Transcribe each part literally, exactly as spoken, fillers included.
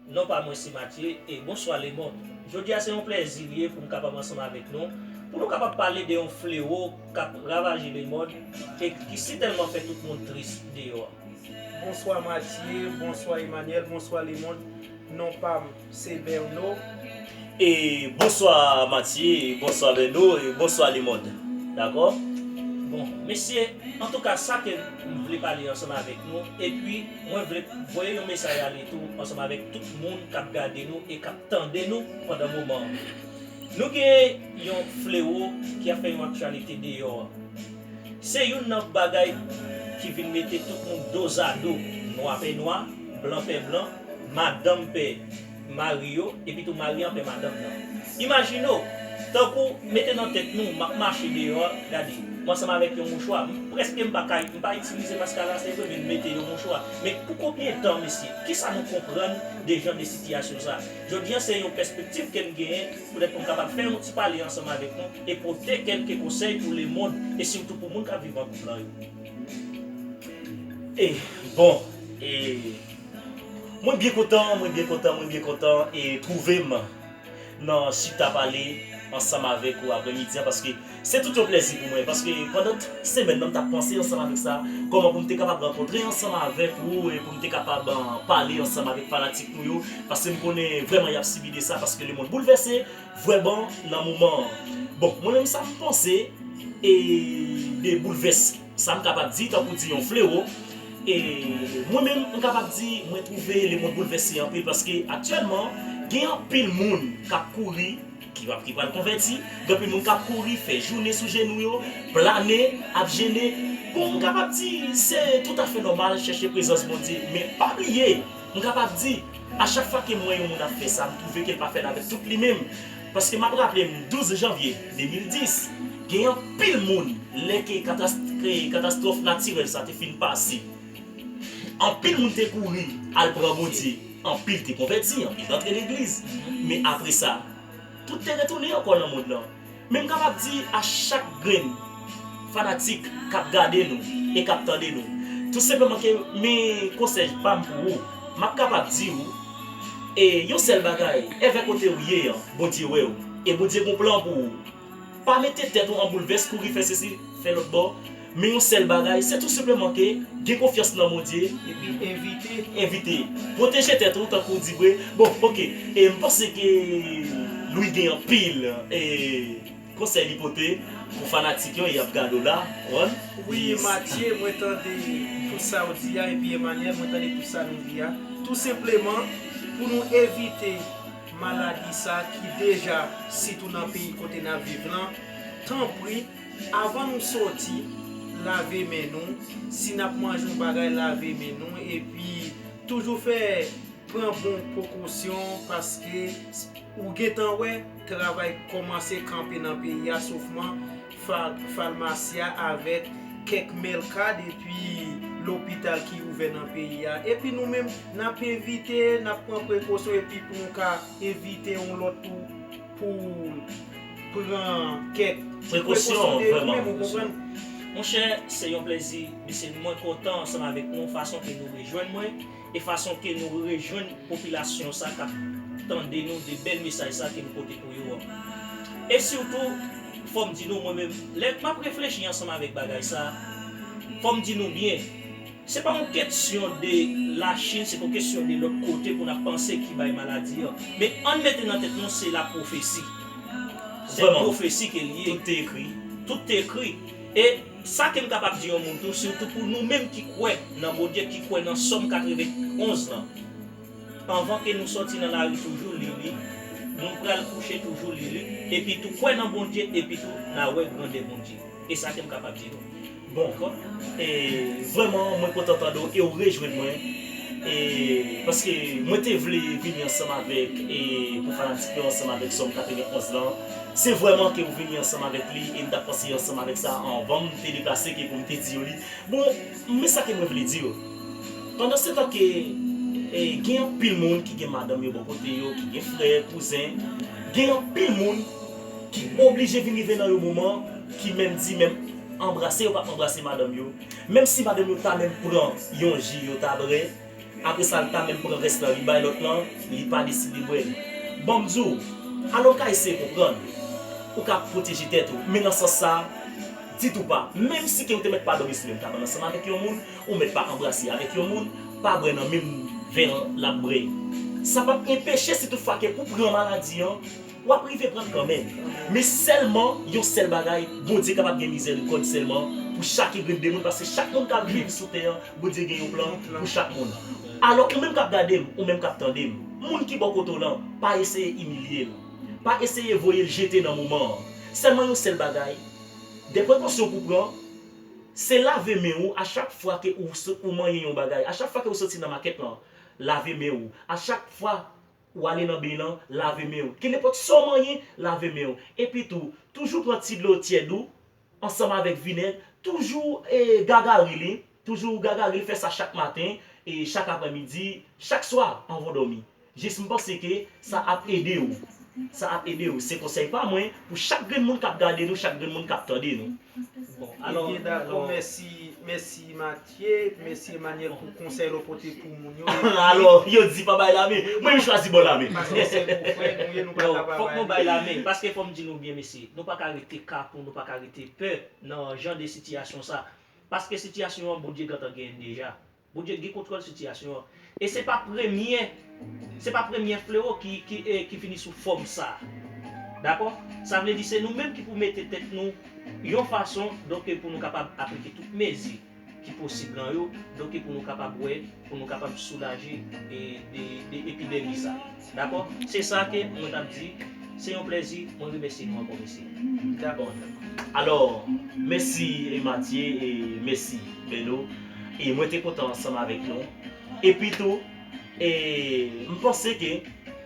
Non pa mwen se Matye, e bonswa lemonn. Jodi a se yon plèzi li ye pou m kapab ansanm avèk nou, pou nou kapab pale de yon flewo k ap ravaje lemonn e ki sitèlman fè tout moun tris deyò a. Bonswa Matye, bonswa Emmanuel, bonswa lemonn. Non pa m se Berno. E bonswa Matye, bonswa Berno, e bonswa lemonn. Dakò? Bon, mesye, antouka sa ke m vle pale ansanm avèk nou, epi mwen vle voye yon mesaj ale tou ansanm avèk tout moun k ap gade nou e k ap tande nou pandan moman an. Nou gen yon flewo ki ap fè yon aktyalite deyò a. Se youn nan bagay ki vin mete tout moun dozado, nwa pè nwa, blan pè blan, madanm pè mari yo, epi tou mari an pè madanm nan. Imajine w, tankou mete nan tèt nou, m ap mache deyò, gade, m ansanm avèk yon mouchwa, m prèske m pa ka, m pa itilize maskara, se vre, men m mete yon mouchwa. Men pou konbyen tan, mesye? Kisa nou konprann de jan de sitiyasyon sa? Jodi a, se yon pèspektiv ke m genyen, poutèt pou m kapab fè yon ti pale ansanm avèk nou e pote kèlke konsèy pou lemonn e sitou pou moun k ap viv an koup lan yo. E, bon, e, mwen byen kontan, mwen byen kontan, mwen byen kontan e twouve m nan chita pale ansanm avèk ou aprèmidi a, paske se tout yon plèzi pou mwen, paske pandan tout semèn nan m t ap panse ansanm avèk sa, kòman pou m te kapab rankontre ansanm avèk ou e pou m te kapab pale ansanm avèk fanatik nou yo, paske m konnen vrèman y ap sibi de sa, paske lemonn boulvèse vrèman nan moman an. Bon, mwen menm sa m panse e de boulvès sa m kapab di, tankou di yon flewo. E mwen menm, m kapab di, mwen twouve lemonn boulvèse anpil, paske aktyèlman, gen anpil moun k ap kouri, ki ap ki pral konvèti, gen anpil moun k ap kouri, fè jounen sou jenou yo, plane, ap jene. Bon, m kapab di, se toutafè nòmal chèche prezans Bondye, men pa bliye, m kapab di, a chak fwa ke m wè yon moun ap fè sa, m twouve ke l pa fè l avèk tout li menm. Paske m ap raple m, douz janvye de mil dis, gen anpil moun, lè ke katastwòf natirèl sa te fin pase, anpil moun te kouri al pran Bondye, anpil te konvèti, anpil t antre legliz. Men apre sa, tout te retounen ankò nan mond lan. Men m kapab di a chak grenn fanatik k ap gade nou e k ap tande nou, tou senpleman ke men konsèy pa m pou ou, m ap kapab di ou, e yon sèl bagay, èvè kote ou ye an, Bondye wè w, e Bondye gon plan pou ou. Pa mete tèt ou an boulvès, kouri fè sesi, fè lòt bò. Men yon sèl bagay, se tou senpleman ke gen konfyans nan Bondye. Epi envite. Envite. Pwoteje tèt ou tankou w di vre. Bon, oke. E m panse ke Louis gen anpil e konsèy li pote pou fanatik yo, y ap gade w la. Wi, Matye, mwen tande tout sa w di a, epi Emmanuel, mwen tande tout sa nou di a. Tou senpleman, pou nou evite maladi sa ki deja sitou nan peyi kote n ap viv lan, tanpri, avan nou soti, lave men nou, si n ap manje yon bagay, lave men nou, epi toujou fè pran bon prekosyon, paske ou gentan wè travay kòmanse kanpe nan peyi a, sofman fa- falmasi a avèk kèk mèlkad epi lopital ki ouvè nan peyi a. Epi nou menm, n ap evite, n ap pran prekosyon epi pou nou ka evite yon lòt tou pou pran kèk ti prekosyon de nou menm, ou konprann? Monchè, se yon plèzi, mesye, mwen kontan ansanm avèk nou, fason ke nou rejwenn mwen e fason ke nou rejwenn popilasyon sa k ap tande nou de bèl mesaj sa ke nou pote pou yo an. E sitou, fò m di nou, mwen menm, lè m ap reflechi ansanm avèk bagay sa, fò m di nou byen, se pa yon kesyon de Lachin, se pa yon kesyon de lòt kote pou n ap panse ki bay maladi an. Men ann mete nan tèt nou, se lapwofesi. Se pwofesi ke l ye. Tout te ekri. Tout te ekri. E sa ke m kapab di yon moun tou, sitou pou nou menm ki kwè nan Bondye, ki kwè nan Sòm katrevenonz lan, anvan ke nou sòti nan lari, toujou li li, nou pral kouche, toujou li li, epi tou kwè nan Bondye, epi tou n a wè grandè Bondye. E sa ke m kapab di nou. Bon, e vrèman, mwen kontan tande w e w rejwenn mwen. E paske mwen te vle vini ansanm avèk, e pou fanatik yo ansanm avèk Sòm katrevenonz lan. Se vrèman ke w vini ansanm avèk li e m t ap panse ansanm avèk sa anvan m te deplase ke pou m te di yo li. Bon, men sa ke mwen vle di yo. Pandansetan ke e, gen anpil moun ki gen madanm yo bò kote yo, ki gen frè, kouzen, gen anpil moun ki oblije vin rive nan yon moman ki menm di menm anbrase yo p ap anbrase madanm yo. Menm si madanm yo ta menm pran yon ji yo ta bwè, Apre sa, l ta menm pran rès lan, li bay lòt lan, li pa deside bwè l. Ban m di w, alò w ka eseye konprann, ou ka pwoteje tèt ou, men nan sans sa, ditou pa. Menm si ke ou te mèt pa dòmi sou menm kabann ansanm avèk yon moun, ou mèt pa anbrase avèk yon moun, pa bwè nan menm vè l ap bwè. Sa p ap enpeche si toutfwa ke ou pran maladi an, w ap rive pran l kanmenm. Men sèlman, yon sèl bagay, Bondye kapab gen mizèrikòd sèlman pou chak grenn de moun, paske chak moun k ap viv sou tè an, Bondye gen yon plan pou chak moun. Alò, ou menm k ap gade m, ou menm k ap tande m, moun ki bò kote w lan, pa eseye imilye l. Pa eseye voye l jete nan moman an. Sèlman yon sèl bagay, de prekosyon pou pran, se lave men w a chak fwa ke ou, ou manyen yon bagay, a chak fwa ke ou soti nan makèt lan, lave men w. A chak fwa ou ale nan beny lan, lave men w. Kenenpòt sa w manyen, lave men w. Epi tou, toujou pran ti dlo tyèd ou ansanm avèk vinèg, toujou e, gagari li, toujou gagari li, fè sa chak maten e chak aprèmidi, chak swa anvan w dòmi. Jis m panse ke sa ap ede w. Sa ap ede w. Se konsèy pa mwen pou chak grenn moun k ap gade nou, chak grenn moun k ap tande nou. Bon, alò, ebyen, dakò, alò, mèsi, mèsi Matye, mèsi Emmanuel pou konsèy lè w pote pou moun yo. Alò, yo di pa bay lame, mwen m chwazi bò lame. Paske se pou frè nou ye, nou pa ka pa bay lame. Fòk nou bay lame, paske fò m di nou byen, mesye, nou pa ka rete kapon, nou pa ka rete pè nan jan de sitiyasyon sa. Paske sitiyasyon an, Bondye gentan genyen l deja. Bondye gen kontwòl sitiyasyon an. E se pa premye, se pa premye flewo ki, ki, e, ki vini sou fòm sa a. Dakò? Sa vle di se nou menm ki pou mete tèt nou yon fason, donk, pou nou kapab aplike tout mezi ki posib lan yo, donk, pou nou kapab wè, pou nou kapab soulaje e, de, de epidemi sa. Dakò? Se sa ke mwen t ap di, se yon plèzi, mwen remèsye nou ankò, mesye. Dakò. Alò, mèsi e Matye e mèsi Beno. E mwen te kontan ansanm avèk nou. Epi tou, e, m panse ke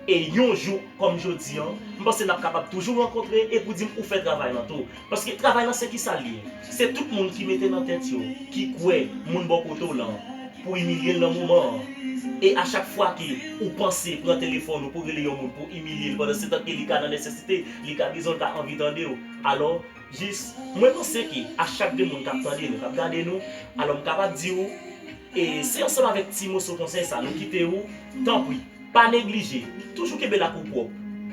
e yon jou kòm jodi an, m panse n ap kapab toujou rankontre e pou di m ou fè travay lan tou. Paske travay lan se kisa l ye? Se tout moun ki mete nan tèt yo, ki kwè moun bò kote w lan pou imilye l nan moman an. E a chak fwa ke ou panse pran telefòn ou pou rele yon moun pou imilye l pandan se tan ke li ka nan nesesite, li ka bezwen w, l ka anvi tande w. Alò, jis, mwen panse ke a chak grenn moun k ap tande nou, k ap gade nou, alò m kapab di w, e se ansanm avèk ti moso konsèy sa nou kite w, tanpri, pa neglije, toujou kenbe lakou w pwòp,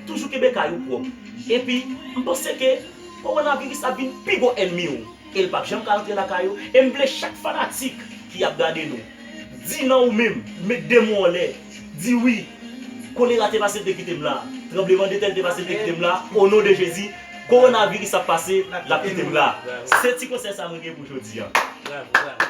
toujou kenbe kay ou pwòp. Epi, m panse ke kowonaviris ap vin pi gwo ènmi w. E l p ap janm ka rantre lakay ou. E m vle chak fanatik ki ap gade nou, di nan ou menm, met de mo anlè, di wi, kolera te pase l te kite m la, tranblemanndetè l te pase l te kite m la, o non de Jezi, kowonaviris ap pase, l ap kite m la. Se ti konsèy sa mwen gen pou jodi an.